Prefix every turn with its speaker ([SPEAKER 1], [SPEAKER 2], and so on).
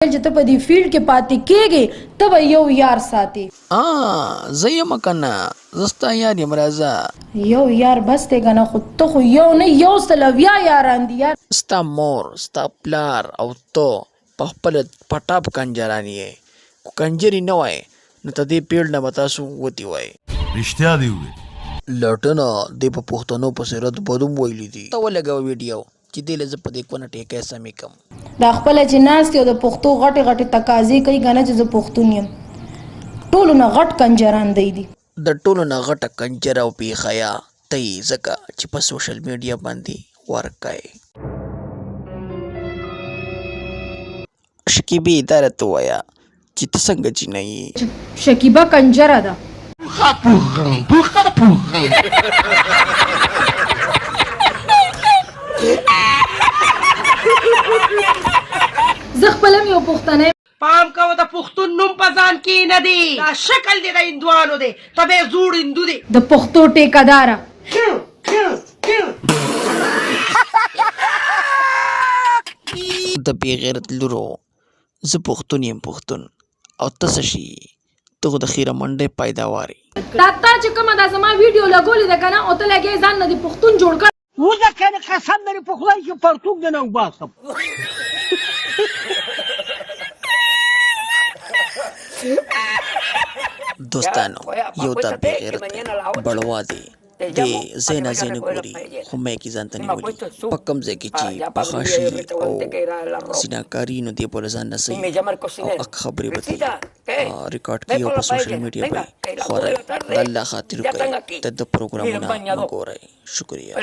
[SPEAKER 1] چې ته په دې فیلډ کې پاتې کېږې، ته به یو یار ساتې.
[SPEAKER 2] آه زه یمه کنه، زه ستا یار یم، راځه.
[SPEAKER 1] یو یار بس دی کنه، خو ته خو یو نه 170 یاران دي یار.
[SPEAKER 2] ستا مور، ستا پلار او ته په خپله پټاپ کنجران یې، که کنجري نه وای نو تر دې پیړ نه به تاسو وتي وای.
[SPEAKER 3] رښتیا دې وویل.
[SPEAKER 2] لټنه دې په پښتنو پسې رد بد هم ویلي دي. ته ولګوه ویډیو چې دې له زه په دې کونه ټیکی سمې کم.
[SPEAKER 1] دا خپله چې ناست دي او د پښتو غټې غټې تقاضې کوي کنه چې زه پښتون یم، ټولو نه غټ کنجران دی دي.
[SPEAKER 2] د ټولو نه غټه کنجره او بې حیا ته یې ځکه چې په سوشل میډیا باندې ورکه یې. شکیبې دا راته ووایه چې ته څنګه جینۍ یې؟
[SPEAKER 1] شکیبه کنجره ده. زه خپله هم یو پښتنه یم.
[SPEAKER 4] پام کوه د پښتون نوم په ځان کې نه دی، دا شکل دې د هندوانو دی، ته به زوړ هندو دی.
[SPEAKER 1] د پښتو ټیکه داره.
[SPEAKER 2] د بې غیرت لورو زه پښتون یم پښتون او ته څه شي یې ته خو د خیره منډۍ پیداوار یې.
[SPEAKER 1] دا تا چې کومه دا زما ویډیو لګولې ده کنه او ته لګیا یې ځان نه دې پښتون جوړ کړی.
[SPEAKER 5] وځه کنه قسم مې په خدای چې پرتوګ دې نه وباسم.
[SPEAKER 2] دوستانو یو دا بې غیرته بړوا دی دی ځای نه ځای نه ګوري خو میک یې ځان ته نیولي په کوم ځای کې چې پخاشي او زناکاري نو دی به له ځان نه سي او اک خبرې به ترې ریکارډ کوي او په سوشل میډیا به یې خوروي. د الله خاطر وکړئ د ده پروګرامونه مه ګورئ. شکریه.